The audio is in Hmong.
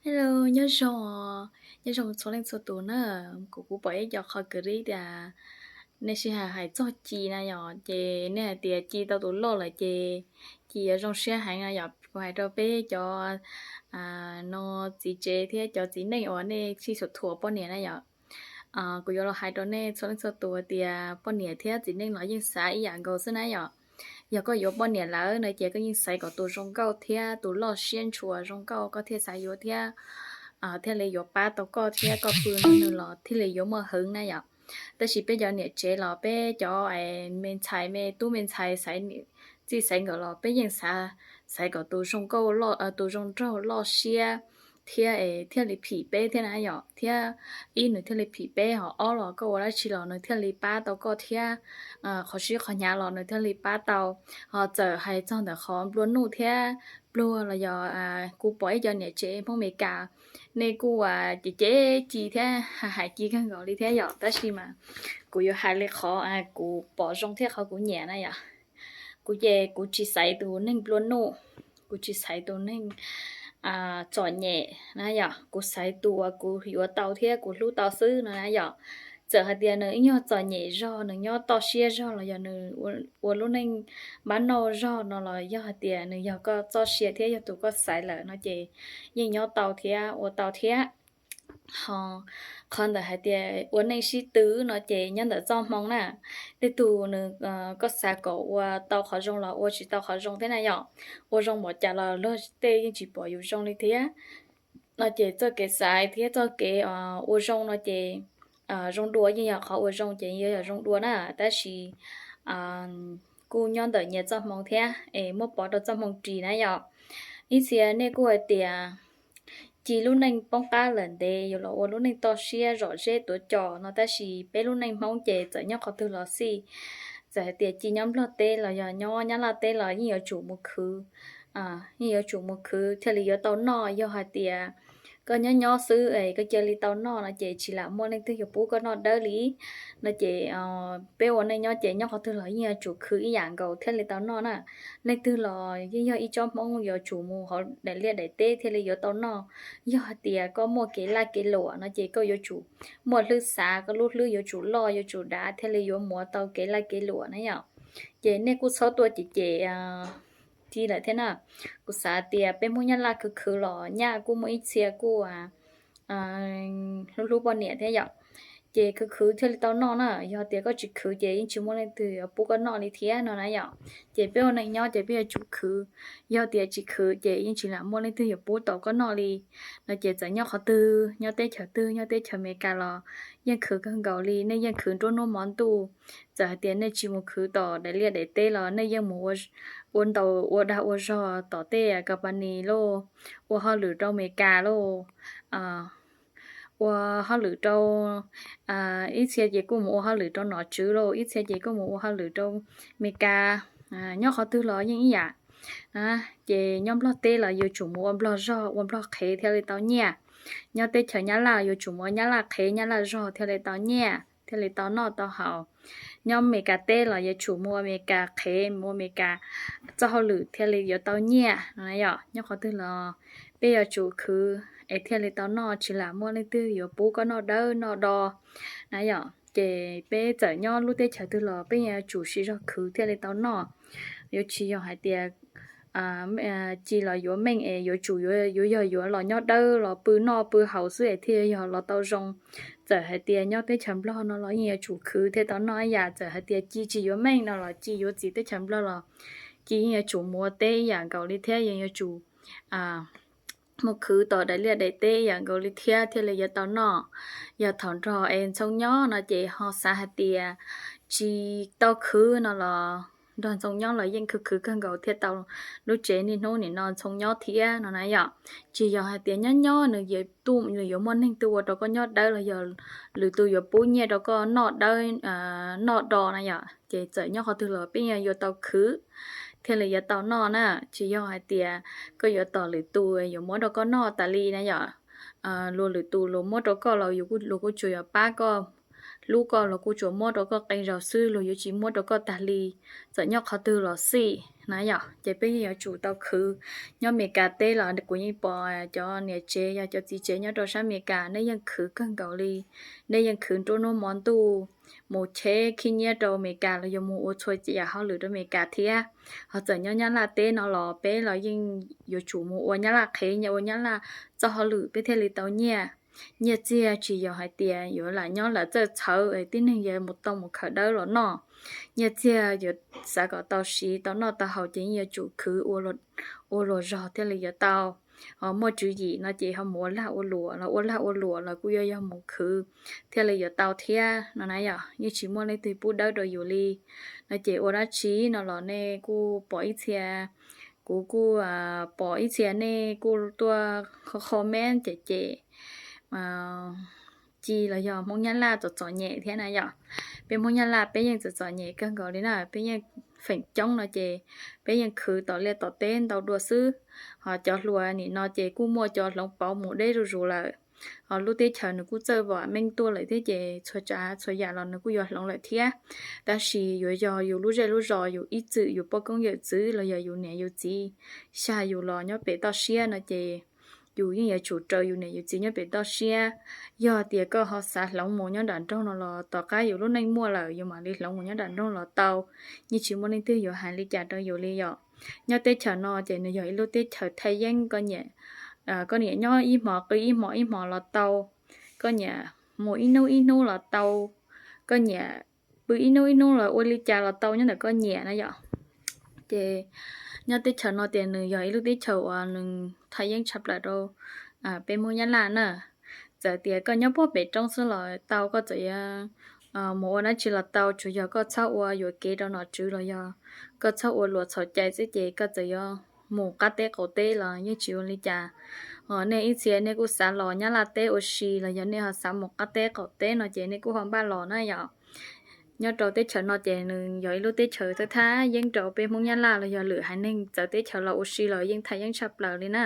Hello, nyob zoo, nyob zoo txhua leej txhua tus na. Kuv kuv pom ib co qhov clip tias nej sib hais hais txog Ci na yom, ces nej hais tias Ci tau tus loj lawm ces Ci yuav zoo siab heev na yom. Kuv hais rau peb cov no txiv tsev thiab cov txiv neej uas nej sib xub thuam poj niam na yom. Kuv yuav los hais rau nej txhua leej txhua tus tias poj niam thiab txiv neej los yeej xav ib yam nkaus xwb na yom. Yog koj yuav poj niam lawm no ces koj yeej xaiv kom tus zoo nkauj thiab tus loj siab ntshua zoo nkauj koj thiaj xav yuav thiab thiaj li yuav pab tau koj thiab koj pw nrog nws los thiaj li yuav muaj hwv na yom. Tab sis peb cov niam tsev los peb cov me ntxhais me tub me ntxhais xaiv, txij xaiv nkawd los peb yeej xav, xaiv kom tus zoo nkauj, tus zoo nraug loj siab thiab thiaj li phim peb thiab na yom, thiab ib nws thiaj li phim peb, ho ob los koj ua dab tsi los nws thiaj li pab tau koj thiab, qhov sib qhov hnyav los nws thiaj li pab tau. Ho txawm hais txog ntawm qhov nplua nuj thiab pluag los yog kuv pom ib co niam tsev Hmoob Meskas, nej kuj ua cem cem Ci thiab hais Ci kawg nkaus li thiab yom, tab sis mas kuv yuav hais li qhov kuv pom zoo thiab qhov kuv nyiam na yom. Kuv ces kuv tsis xaiv tus neeg nplua nuj, kuv tsis xaiv tus neeg txom nyem na yom, kuv xaiv tus uas kuv yuav tau thiab kuv hlub tau xwb no na yom. Txawm hais tias nws ib nyuag txom nyem zog, nws nyob toj siab zog los yog nws ua lub neej npab noj zog no los yog hais tias nws yog koj txoj sia thiab yog tus koj xaiv lawm no ces yeej nyob tau thiab ua tau thiab. Ho qhov ntawm hais tias ua neej sib tw no ces nyob ntawm txoj hmoo na. Tej tug nws, koj xav kom ua tau qhov zoo los ua tsis tau qhov zoo thiab na yom. Ua zoo npaum cas los luag tej yeej tsis pom yus zoo li thiab. No ces txoj kev xaiv thiab txoj kev ua zoo no ces zoo dua yeej yog qhov ua zoo ces yuav yog zoo dua na, tab sis kuj nyob ntawm nyias txoj hmoo thiab es muab pov rau txoj hmoo ris na yom. Ib txhia nej kuj hais tias Ci lub neej poob qab lawm ntev yuav los ua lub neej toj siab zom zeb tuav cos no, tab sis peb lub neej Hmoob ces txawm nyob qhov twg los xij, txawm hais tias Ci nyob Nplog teb los yog nyob Nyab Laj teb los yeej yuav tsum mus khwv, yeej yuav tsum mus khwv thiaj li yuav tau noj. Yog hais tias koj nyob nyob xwb es koj cia li tau noj no ces tsis lam muaj leej twg yuav pub koj noj dawb li. No ces peb ua neej nyob ces nyob qhov twg los yeej yuav tsum khwv ib yam nkaus thiaj li tau noj na. Leej twg los yeej yog ib tsob Hmoob yuav tsum mus hauv daim liaj daim teb thiaj li yuav tau noj. Yog hais tias koj muaj kev laj kev luam no ces koj yuav tsum muaj hlwb xav, koj lub hlwb yuav tsum loj yuav tsum dav thiaj li yuav muav tau kev laj kev luam na yom. Ces nej kuj txhob tuaj cem cem Ci lawm thiab na. Kuv xav tias peb Hmoob Nyab Laj khwv khwv los nyaj kuj muaj ib txhia kuj hlub hlub poj niam thiab yom. Ces khwv khwv thiaj li tau noj na, yog tias koj tsis khwv ces yeej tsis muaj leej twg yuav pub koj noj li thiab no na yom. Ces peb ua neej nyob ces peb yuav tsum khwv, yog tias tsis khwv ces yeej tsis lam muaj leej twg yuav pub tau koj noj li. No ces txawm nyob qhov twg, nyob teb chaws twg, nyob teb chaws Amelikas los yeej khwv kawg nkaus li, nej yeej khwv nruab hnub hmo ntuj. Txawm hais tias nej tsis mus khwv tom daim liaj daim teb los nej yeej mus ua ntaus ua dag ua zog tom tej company lauj, ua hauj lwm rau Amelikas lauj, ua hauj lwm rau, ib txhia ces kuj mus ua hauj lwm rau nom tswv lauj, ib txhia ces kuj mus ua hauj lwm rau Amelikas, nyob qhov twg los yeej ib yam. Ces nyob Nplog teb los yuav tsum mus ua Nplog zog ua Nplog qhev thiaj li tau nyiaj. Nyob teb chaws Nyab Laj yuav tsum mus ua Nyab Laj qhev Nyab Laj zog thiaj li tau nyiaj thiaj li tau noj tau haus. Nyob Amelikas teb los yuav tsum mus ua Amelikas qhev mus ua Amelikas txoj hauj lwm thiaj li yuav tau nyiaj no na yom. Nyob qhov twg los peb yuav tsum khwv es thiaj li tau noj, tsis lam muaj leej twg yuav pub koj noj dawb noj do na yom. Ces peb txawm nyob lub teb chaws twg los peb yuav tsum siv zog khwv thiaj li tau noj. Yuav tsis yog hais tias Ci los yuav meej es yuav tsum yuav yog yuav los nyob dawb los pw noj pw haus xwb es thiaj yog los tau zoo. Txawm hais tias nyob teb chaws Nplog no los yeej yuav tsum khwv thiaj tau noj ib yam, txawm hais tias Ci tsis yuav meej no los Ci yuav txiv teb chaws Nplog los Ci yeej yuav tsum mus ua teb ib yam nkaus li thiab, yeej yuav tsum mus khwv tom daim liaj daim teb ib yam nkaus li thiab thiaj li yuav tau noj. Yog thaum nrog es ntxhoo nyob no ces ho xav hais tias tsis tau khwv no los nrog ntxhoo nyob los yeej khwv khwv kawg nkaus thiaj tau lub tsev niaj hnub nim no ntxhoo nyob thiab no na yom. Tsis yog hais tias nyob nyob nws yuav tuaj nws yuav muaj neeg tuaj ua rau koj nyob dawb los yog lwm tus yuav pub nyiaj rau koj noj dawb noj do na yom. Ces txawm nyob qhov twg los peb yeej yuav tau khwv thiaj li yuav tau noj na. Tsis yog hais tias koj yuav tos lwm tus yuav muab rau koj noj tas li na yom. Luag lwm tus luag muab rau koj los luag kuj tsuas yuav pab koj, hlub koj, luag kuj tsuas muab rau koj qee zaus xwb, luag yuav tsis muab rau koj tas li, txawm nyob qhov twg los xij. na yom, ces peb yeej yuav tsum tau khwv. Nyob Amelikas teb los kuv yeej pom cov niam tsev yog cov txiv tsev nyob rau sab Amelikas nej yeej khwv kawg nkaus li. Nej yeej khwv nruab hnub hmo ntuj mus cheb khib nyiab rau Amelikas los yog mus ua txhua yam hauj lwm rau Amelikas thiab. Ho txawm nyob Nyab Laj teb no los peb los yeej yuav tsum mus ua Nyab Laj qhev, nyias ua Nyab Laj txoj hauj lwm peb thiaj li tau nyiaj. Nyiaj txiag tsis yog hais tias yuav lam nyob lam txawj txhawv tib neeg yuav mus tau mus khaws dawb los noj. Nyiaj txiag yuav xav kom tau siv tau noj tau haus ces yeej yuav tsum khwv ua luag zog thiaj li yuav tau. Ho muaj tswv yim no ces ho mus ua lag ua luam los ua lag ua luam los kuj yuav yog mus khwv thiaj li yuav tau thiab no na yom. Yeej tsis muaj leej twg pub dawb rau yus li. No ces ua dab tsi no los nej kuj pom ib txhia, kuv kuj pom ib txhia nej kuj tuaj qho qho meb cem cem ci los yog Hmoob Nyab Laj txom txom nyem thiab na yom. Peb Hmoob Nyab Laj peb yeej txom txom nyem kawg nkaus li na, peb yeej feem coob no ces peb yeej khwv tom liaj tom teb ntau dua xwb. Ho cov hluas nim no ces kuj muaj cov hloov pauv mus deb zuj zus lawm. Ho lub teb chaws nws kuj txawj vam meej tuaj lawm thiab ces txhua tsav txhua yam los nws kuj yuav hloov lawm thiab. Tab sis yuav yog yus lub zej lub zos, yus ib txwm yus poj koob yawm txwv los yog yus niam yus txiv xa yus los nyob pem toj siab no ces yus yeej yuav tsum raws yus niam yus txiv nyob pem toj siab. Yog tias koj ho xav hloov mus nyob nram nroog no los tom qab yus lub neej muaj lawm yus mam li hloov mus nyob nram nroog los tau. Yeej tsis muaj leej twg yuav hais li cas rau yus li yom. Nyob teb chaws no ces nws yog ib lub teb chaws thaj yeeb, koj nyiam nyob ib hmos qw ib hmos ib hmos los tau, koj nyiam mus ib hnub ib hnub los tau, koj nyiam pw ib hnub ib hnub los ua li cas los tau nyob ntawm koj nyiam na yom. Ces nyob teb chaws no tias nws yog ib lub teb chaws uas nws thaj yeeb tshaj plaws rau peb Hmoob Nyab Laj na. Txawm tias koj nyob puag pem roob xwb los tau, koj txawm yuav mus ua dab tsi los tau, tsuas yog koj txhob ua yuam kev rau nom tswv los yog koj txhob ua luam txhaum cai xwb ces koj txawm yuav mus qab teb qaum teb los yeej tsis ua li cas. Nej ib txhia nej kuj xav los Nyab Laj teb ua si los yog nej ho xav mus qab teb qaum teb no ces nej kuj ho npaj los na yom. Nyob rau teb chaws no ces nws yog ib lub teb chaws thaj thaj yeeb rau peb Hmoob Nyab Laj los yog lwm haiv neeg txawv teb chaws los ua si los yeej thaj yeeb tshaj plaws li na.